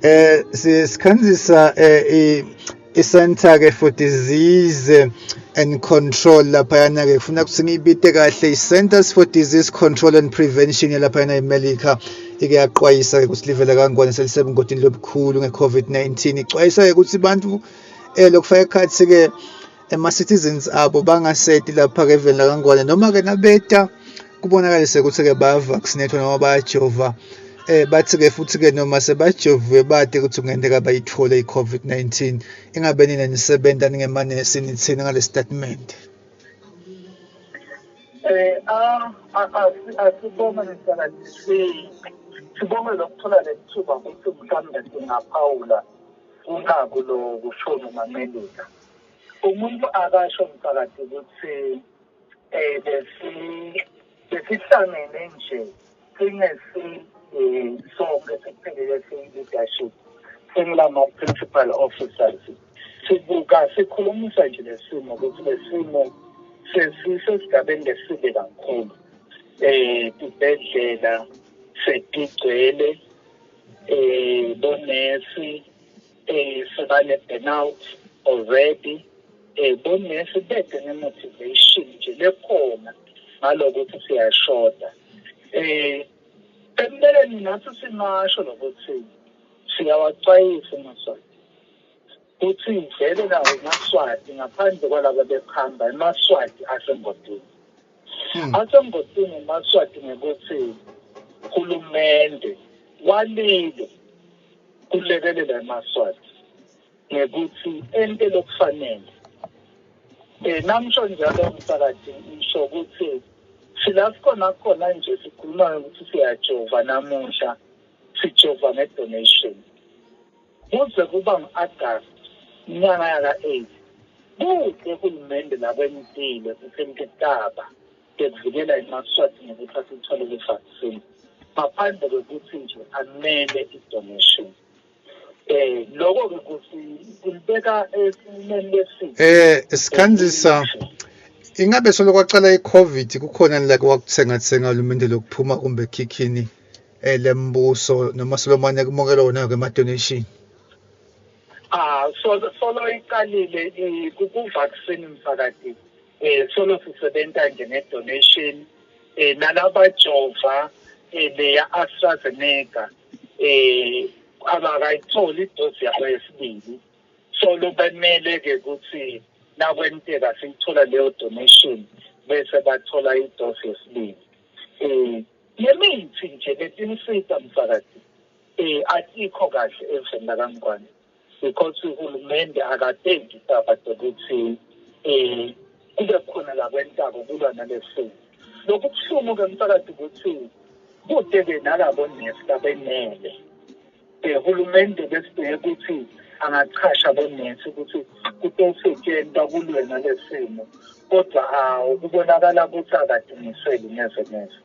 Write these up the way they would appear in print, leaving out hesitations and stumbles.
Sikhanzisa i-Center ke for Disease and Control laphayana ke, kufuna ukuthi ngiyibite kahle, i-Centers for Disease Control and Prevention laphayana eMelika ike yaqwayisa ke ukuthi live lakaNgwane selisebungodini lobukhulu nge-COVID-19. Icwayisa ke ukuthi bantu lokufaka ekhatsi ke ema-citizens abo bangaseti lapha ke eveni lakaNgwane, noma ke nabeta kubonakalise ukuthi ke baya-vaccinate noma bayajova. Bathi ke futhi ke noma sebajoviwe bade ukuthi kungenzeka bayithole i-COVID-19. Ingabe nina nisebenta ningemanesi nithini ngale statement? Asibonge msakazi, sibonge lokuthola lethuba ukuthi mhlawumbe singaphawula kunako lo kushona umamelika. Umuntu akasho msakazi ukuthi besihlangene nje singesi sonke sikuphelele siyi-leadership, singilama-principal officers, sibuka sikhulumisa nje lesimo ukuthi lesimo sesisesigabeni lesibi kakhulu. Tibhedlela setigcwele, bonesi sebane burnout already, bonesi bede ne-motivation nje lekhona ngalokuthi siyashoda. Empeleni nathi singasho lokuthi siyawacwayisa emaSwati kuthi vele nawo emaSwati, ngaphandle kwalaba bekuhamba, emaSwati asengodini. Asengodini emaSwati ngekuthi hulumende walile kulekelela emaSwati ngekuthi ente lokufanele. Namsho njalo msakazi, ngisho ukuthi sila sikhona khona nje sikhuluma ngokuthi siyajova namuhla, sijova nge-donation kuze kuba ngu-August inyanga yaka-8. Kude hulumende lakwentile kusentetaba tekuvikela emaSwati ngekuthi asithole le-vaccine, ngaphandle kwekuthi nje amele i-donation. Lokho-ke kuthi kulibeka esimeni lesibi. Sikhanzisa, ingabe solo kwacala i-COVID kukhona la kwakuthenga thenga hulumende lokuphuma kumbe ekhikhini lembuso, noma solomane kumukelwa wona ke ama-donation? Solo iqalile ku-vaccine msakati, solo sisebenta nje nge-donation, nalabajova leya AstraZeneca abakayitholi idosi yabo yesibili. Solo bemele ke ukuthi nakwenteka siyithola leyo donation bese bathola idosi yesibili. Nemithi nje letinsita msakati atikho kahle eveni lakaNgwane, because uhulumende akatengi taba tekuthi kube khona la kwentako kulwa nalesimo. Lokhu kubuhlungu ke msakati ukuthi kude ke nalabo nesi labenele. Hulumende besibheke ukuthi angachasha bonesi ukuthi kutosetshentwa kulwe nalesimo, kodwa kubonakala ukuthi akadimiseli neze neze.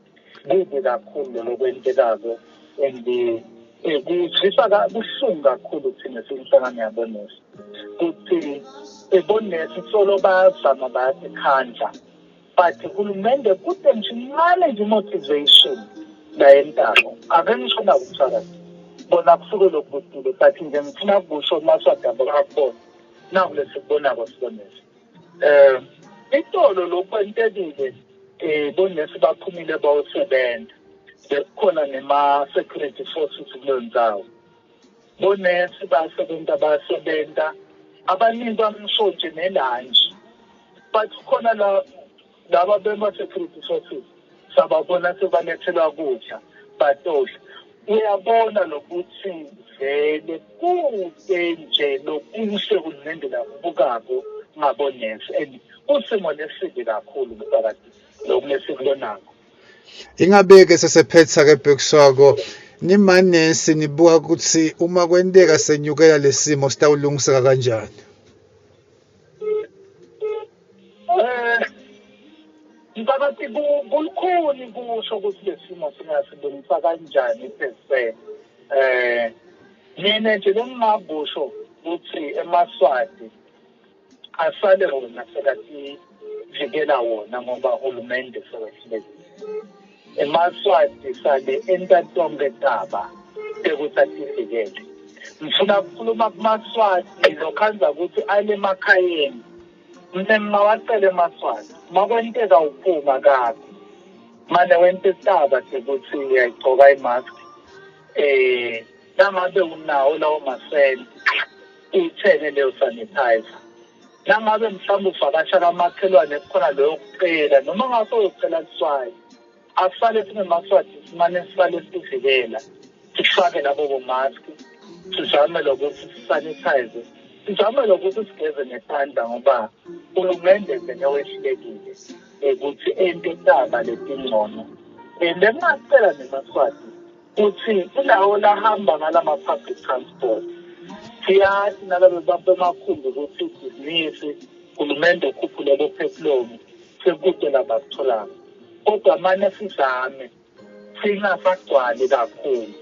Kubi kakhulu lokwentekako and kuzwisa buhlungu kakhulu thina siyinhlangano yabonesi ukuthi bonesi solo bayazama bayatikhandla, but hulumende kude nje incane nje motivation layentako. Ake ngisho nako umsakazi bona kusuke lokubudile, but nje ngifuna kusho uMaswati abo akubona naku lesikubonako sibonesi. Itolo lokwentekile, bonesi baphumile bayosebenza, bekukhona nema-security forces kuleyo ndzawo. Bonesi basebenza abaningi bamsho nje ne-lunch, but khona la laba bema-security forces sababona sebalethelwa kudla batodla. Uyabona lokuthi vele kude nje lokuhle hulumende lakubukako ngabonesi, and kusimo lesibi kakhulu mphakathi lokhu lesikubonako. Ingabe-ke sesephetha-ke Bhekiswako, nimanesi nibuka ukuthi uma kwenteka senyukela lesimo sitawulungiseka kanjani? Mphakathi, kulukhuni kusho ukuthi lesimo singasilungisa kanjani per se. Mina nje lengingakusho ukuthi emaSwati asale wona sekativikela wona, ngoba hulumende sewehlulekile. EmaSwati sale enta tonke taba tekuthi ativikele. Ngifuna ukukhuluma kumaSwati lokhandza ukuthi ale emakhayeni. Mina ngingawacela emaSwati, makwenteka uphuma kabi, mane wente isitaba sekuthi uyayigcoka imask. Nangabe unawo lawo masenti, uyithenge leyo sanitizer. Nangabe mhlawumbe uvakasha kamakhelwane kukhona loyo kucela noma ngase uyocela luswayi, asifale singemaswati simane sifale sivikela, sifake labo bomask, sizame lokuthi sisanitize, sizame lokuthi sigeze nesandla ngoba hulumende vele wehlulekile ukuthi ente taba letingcono. Bengingacela nemaswati ukuthi kulawo lahamba ngalama public transport, siyathi nalabe bemakhumbi ukuthi ibhizinisi hulumende ukhuphule bophethilomu sekude labakutholako, kodwa mane sizame singasagcwali kakhulu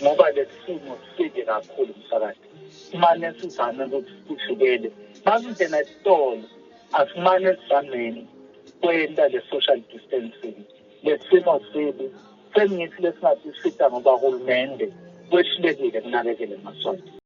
ngoba lesimo sibi kakhulu msakazi. Simane sizame ukuthi sivikele masingena esitolo, asimane sizameni kwenta le social distancing. Lesimo sibi sengithi lesingasisita ngoba hulumende wehlulekile kunakekela emaswati.